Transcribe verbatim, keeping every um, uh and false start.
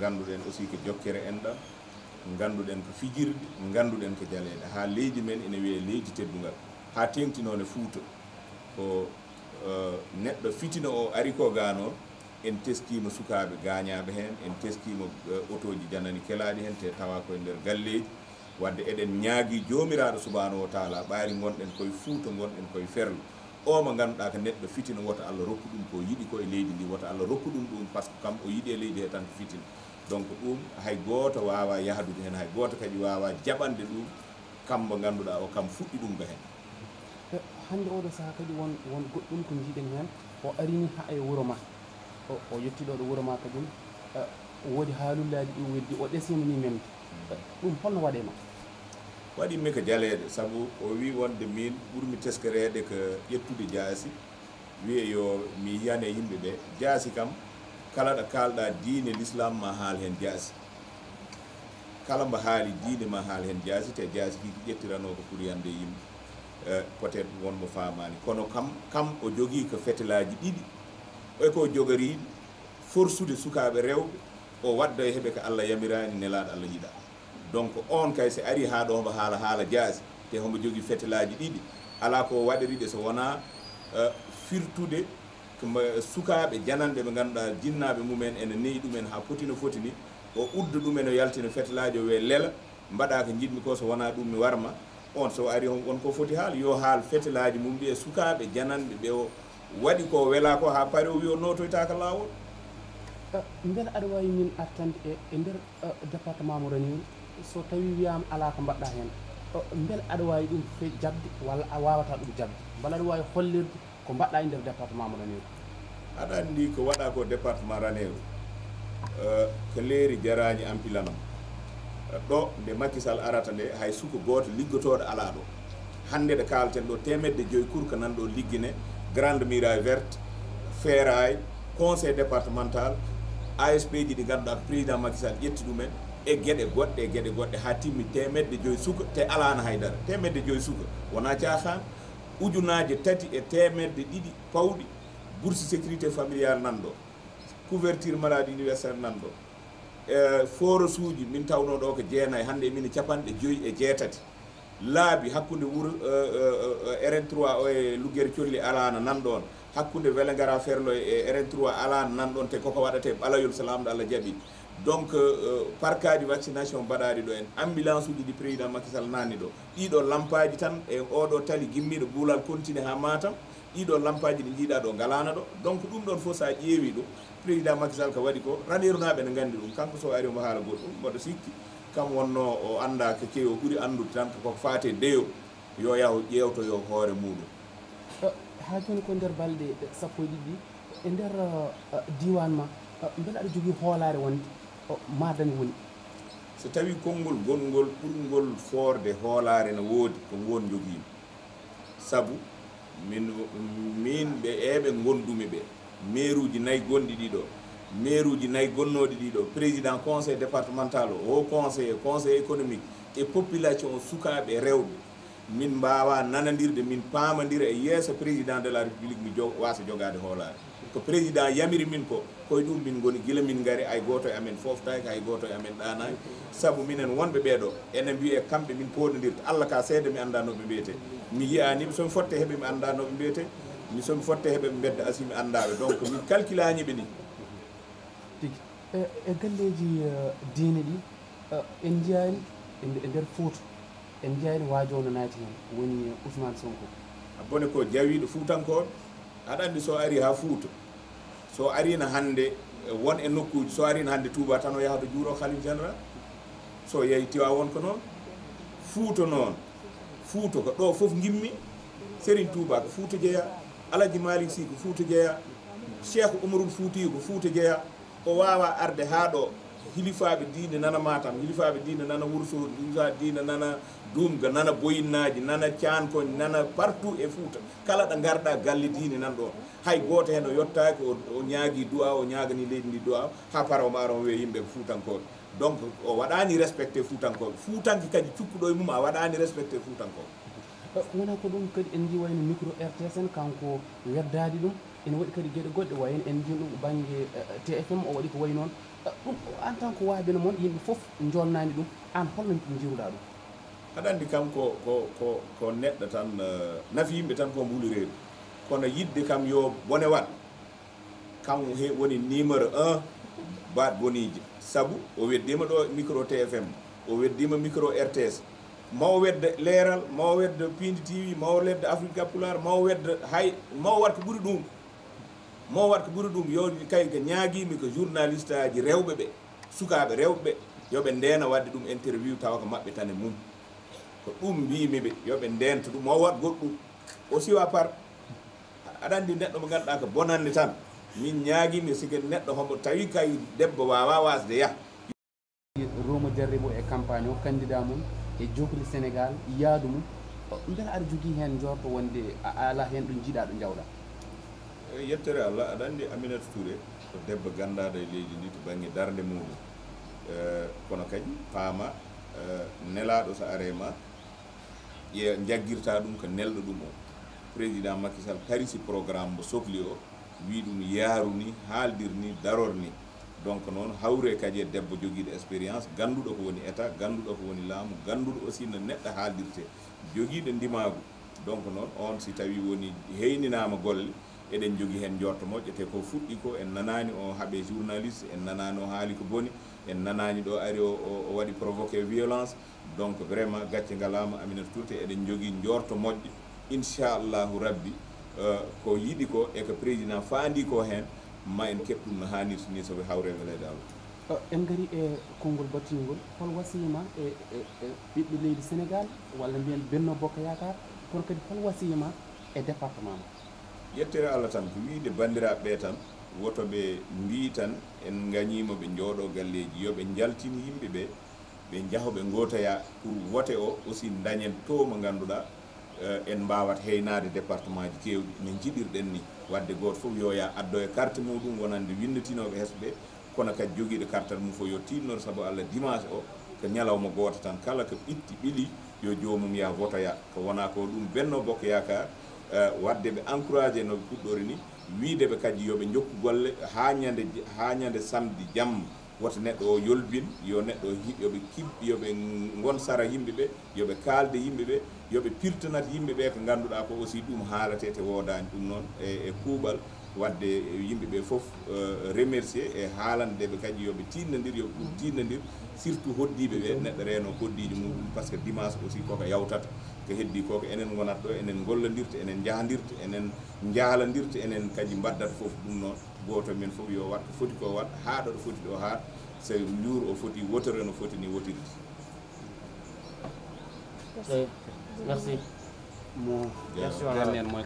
Ngannduɗen aussi ko jokkere enɗam, ngannduɗen ko fijirde, ngannduɗen ko jaleeɗe. Haa leydi men ene wiyee leydi teddungal, haa teeŋtinoo ne Fuuta. Ko, eh, neɗɗo fitina o ari ko gaano, en teskiima sukaaɓe gaañaaɓe heen, en teskiima, eh, otooji janani kelaaɗi heen, te tawa koye nder galleeji. Wadde eɗen ñaagii Joomiraaɗo Subhaanahu wa Taala, ɓaari ngonɗen koye Fuuta, ngonɗen koye Ferlo. O mo ngannduɗaa ko neɗɗo fitina, woto Allah rokku ɗum ko yiɗi ko e leydi ndi, woto Allah rokku ɗum ɗum, par ce que kam o yiɗi e leydi he tan ko fitina. Donc ɗum hay gooto waawaa yahdude heen, hay gooto kadi waawaa jaɓande ɗum, kam mo ngannduɗaa o kam fuɗɗi ɗum ko heen. E, hannde oɗo sahaa kadi won, won goɗɗum ko njiiɗen heen, o arini haa e wuro ma, o, o yetti ɗo ɗo wuro ma kadi, e, woodi haalullaaji ɗi o weddi, o ɗesini ni memde. E, ɗum holno waɗe ma? Waɗi mi ko jaleeɗe, sabu o wi wonde min ɓurmi teskareede ko ƴettude jaasi, wiye yo mi yiyane yimɓe ɓe. Jaasi kam, kala ɗo kaalɗa diine l'islam ma haal heen jaasi. Kala mbo haali diine ma haal heen jaasi, te jaasi ki ƴettirano ko pour yande yimɓe. Eh, peut-être won mo faamaani. Kono kam, kam o jogii ko fetelaaji ɗiɗi. E ko jogori forsude sukaaɓe rewɓe, o wadda e heɓe ko Allah yamiraani, nelaaɗo Allah yiɗa. Donc, on kay, so ari haa ɗo, mbo haala, haala jaasi, te hombo jogii fetelaaji ɗiɗi, alaa ko waɗiri ɗe so wonaa, eh, firtude ko mba-, sukaaɓe jananɓe ɓe ngannduɗaa jinnaaɓe mumen ene neyi ɗumen haa poti no foti ni, o udda ɗumen, o yaltina fetelaaji, o wiya lela, mbaɗa ko njiɗmi ko, so wonaa ɗum mi warma. On so ari, on, on ko foti haal, yo haal fetelaaji mum ɗi e sukaaɓe jananɓe ɓe o waɗi ko welaa ko, haa pare o wi o nootoytaaka laawol. Eh, mbele aɗa waawi min artande e, e nder, eh, département mo Raneeru, so tawii wiyaama alaa ko mbaɗɗaa heen, eh, mbele aɗa waawi ɗum fe-, jaɓde walla a waawataa ɗum jaɓde? Mbele aɗa waawi hollirde ko mbaɗɗaa e nder département mo Raneeru? Aɗa anndi ko waɗaa ko département Raneeru, eh, ko leeri jaraani ampilanam. Eh, ɗo nde Macky Sall arata nde, hay suko gooto liggotooɗo alaa ɗo. Hannde ɗo kaalten ɗo, teemedde joyi kurka nan ɗo liggine, Grande Muraille Verte, feeraay, conseil départemental, A S P ji ɗi ngannduɗaa ko président Macky Sall ƴetti ɗumen, e geɗe goɗɗe, e geɗe goɗɗe, haa timmi teemedde joyi suka, te alaano haydara. Teemedde joyi suka, wonaa caaxaan. Ujunaaje tati e teemedde ɗiɗi pawɗi, bourse sécurité familiale nan ɗo, couverture maladie universelle nan ɗo, e foros uji min tawno ɗo ko jeenayi, hannde e min capanɗe joyi e jeetati. Laabi hakkunde wuro, eh, eh, eh, R N trois o e Luggeere Colli alaano nan ɗoon, hakkunde Welengara Ferlo e R N trois alaano nan ɗoon, te koko waɗatee ɓalayol so Laamɗo Allah jaɓi. Donc, eh, parkaaji vaccination mbaɗaaɗi ɗo en, ambulance uji ɗi président Macky Sall nanni ɗo, ɗiɗo lampaaji tan e oɗo tali gimmiiɗo Buulal continue haa Matam, ɗiɗo lampaaji ɗi njiiɗaa ɗo ngalaano ɗo. Donc ɗum ɗoon fof so a ƴeewi ɗum, président Macky Sall ko waɗi ko, Raneerunaaɓe ne nganndi ɗum. Kanko so ari omo haala goɗɗum, mboɗo sikki kam wonno o anndaa ko kewi, o ɓuri anndude tan ko koko faati e deyo, yo yahu ƴeewtoyo hoore muuɗum. Eh, haa jooni ko nder balɗe, eh, sappo e ɗiɗi, e nder, eh, diiwaan ma, eh, mbele aɗa jogii hoolaare wonde, eh, maa dañ woni? So tawii konngol gonngol ɓurngol foorde hoolaare no woodi, ko ngoon njogiimi. Sabu min, min ɓe, e ɓe ngondumi ɓe, meeruuji nayi gonɗi ɗiɗo, meeruuji nayi gonnooɗi ɗiɗo, président conseil départemental o, haut conseiller, conseil économique, e population o, sukaaɓe rewɓe, min mbaawaa nanondirde, min paamondira e yeeso président de la République, mi jo-, waasa jogaade hoolaare. Ko président yamiri min ko, koye ɗum min ngoni, gila min ngari, hay gooto e amen fooftaaki, hay gooto e amen ɗaanaaki. Sabu minen wonɓe ɓee ɗoo, ene mbiyee kamɓe min pooɗondirta. Allah ka seede, mi anndaa no ɓe mbiyetee. Mi yiyaani ɓe, so mi fotte heɓe, mi anndaa no ɓe mbiyetee. Mi, so mi fotte heɓe, ɓe mbedda asi, mi anndaa ɓe. Donc, min kalkilaani ɓe nii. Tigi. E, e galleeji, eh, diine ɗi, eh, en njiyaani e nde-, e nder Fuuta, en njiyaani waajo no naati heen, woni, eh, Ousmane Sonko. A bone ko jawiiɗo Fuutankooɓe. Aɗa anndi so ari haa Fuuta, so ariino hannde, eh, won e nokkuuji, so ariino hannde Touba tan o yahata juuro Khalife Général. So yehi Tiwaawoon ko noon. Fuuta noon. Fuuta ko ɗo fof ngimmi. Serigne Touba ko Fuuta jeyaa. Alhaji Malick Sy ko Fuuta jeyaa. Cheikh Oumarul Fouti ko Fuuta jeyaa. O waawaa arde haa ɗo, hilifaaɓe diine nana Matam, hilifaaɓe diine nana Wourossogui, hilifaaɓe diine nana Dumga, nana Boyinnaaji, nana Caankoñ, nana partout e Fuuta. Kala ɗo ngarɗaa galle diine nan ɗoon. Hay gooto heen o yottaaki, o, o ñaagii du'a, o ñaaganii leydi ndi du'a, haa para o maaro o wiya yimɓe ko Fuutankooɓe. Donc, o waɗaani respecté Fuutankooɓe. Fuutanke kadi cukkuɗo e mum, a waɗaani respecté Fuutankooɓe. Wonaa ko ɗum kadi en njiiwayno micro R T S en, kanko weddaali ɗum. Ene waɗi kadi geɗe goɗɗe, wayi no en njiyii ɗum bannge, eh, T F M, o waɗi ko wayi noon. Eh, ɗum, en tant que waabino mon, yimɓe fof njolnaani ɗum, aan holno njiiruɗaa ɗum? Aɗa anndi kam ko, ko, ko, ko neɗɗo tan, eh, nafi yimɓe tan ko mbuuli reedu. Kono yiɗde kam yo bone waɗ, kam he woni numéro un baat boniiji. Sabu o weddiima ɗo micro T F M, o weddiima micro R T S, ma o wedde Leeral, ma o wedde Piindi T V, ma o wedde Afrika Pulaar, ma o wedde hay, ma o waɗ ko ɓuri ɗum. Ma o waɗ ko ɓuri ɗum, yo kay ko ñaagiimi ko journaliste aji rewɓe ɓe, sukaaɓe rewɓe ɓe, yo ɓe ndeena waɗde ɗum interview tawa ko maɓɓe tan e mum. Ko ɗum mbiimi ɓe, yo ɓe ndeento ɗum, ma o waɗ goɗɗum. O siwa par, aɗa anndi neɗɗo mo ngannduɗaa ko bonannde tan. Min ñaagiimi sike neɗɗo homo tawi kay debbo waawaa waasde yah. Roma Jarribo e campagne o, candidat mum e jokli Sénégal, yaadu mum. Mbela aɗa jogii heen njoorto wonde a, a alaa heen ɗo njiɗaa ɗo njawɗaa? E yettere Allah, aɗa anndi Aminata Touré ko debbo ganndaaɗo e leydi ndi to bannge darnde muɗum. E, kono kadi paama, e, nelaaɗo so aree ma, ƴe-, njaggirta ɗum ko nelɗo ɗum o. Président Macky Sall tarisi programme mo sokli o, wi ɗum yaaru ni, haaldir ni, daror ni. Donc noon, hawre kadi e debbo jogiiɗo expérience, gannduɗo ko woni État, gannduɗo ko woni laamu, gannduɗo aussi no neɗɗo haaldirte, jogiiɗo ndimaagu. Donc noon, on si tawi woni heyninaama golle, eɗen jogi heen njoorto moƴƴo, te ko fuɗɗi ko, en nanaani o haɓe journaliste, en nanaani o haali ko boni, en nanaani ɗo ari o, o, o waɗi provoqué violence. Donc vraiment, gacce ngalaama Aminata Touré, eɗen jogi njoorto moƴƴo, inchallahu rabbi, eh, ko yiɗi ko e ko président faandi ko heen, ma en keɓ ɗum no haanirta ni, sabu hawreeɓe leydi Allah. Eh, en ngari e konngol battingol, hol wasiya ma e, e, e ɓiɓɓe leydi Sénégal, walla mbiyen Benno Bokk Yaakaar, kono kadi hol wasiya ma e département ma? Yettere Allah tan, ko wiyde banndiraaɓe ɓe tan, woto ɓe mbii tan en ngañiima ɓe njooɗo galleeji, yo ɓe njaltin yimɓe ɓe, ɓe njaha ɓe ngootoya pour vote o aussi ndañen taux mo ngannduɗaa, eh, en mbaawat heynaade département ji keewɗi no njiɗirɗen ni. Waɗde gooto fof yo yaa addoya carte muɗum wonande winnditinooɓe hesɓe ɓe, kono kadi jogiiɗo carte mum fof yo tiinnor, sabu Allah dimanche o ko ñalawma gooto tan, kala ko ɓitti ɓili yo joomum yaa votoya. Ko wona ko ɗum Benno Bokk Yaakaar, eh, waɗde ɓe encouragé no ɓe puɗɗori ni, wiyde ɓe kadi yo ɓe njokku golle haa ñande, haa ñande samedi jamma. Woto neɗɗo o yolbin, yo neɗɗo o hi-, yo ɓe kib-, yo ɓe ngon sara yimɓe ɓe, yo ɓe kaalde yimɓe ɓe, yo ɓe pirtanat yimɓe ɓe ko ngannduɗaa ko aussi ɗum haalate te woodaani. Ɗum noon e, e kuuɓal waɗde yimɓe ɓe fof, eh, remercier e haalande ɓe kadi yo ɓe tiinnandir, yo ɓe ɓur tiinnandir, surtout hoddiiɓe ɓe, neɗɗo reeno hoddiijo muɗum, par ce que dimanche aussi koko yawtata, ko heddi koko enen ngonata ɗo, enen ngollondirta, enen njahandirta, enen njaalandirta, enen kadi mbaddata fof ɗum noon. Gooto men fof yo waɗ ko foti ko waɗ, haaɗa ɗo foti ɗo haaɗ, so njuur o foti wotere no foti ni wotirde. Eh, merci. Mo Merci, honorable. Gannen mo e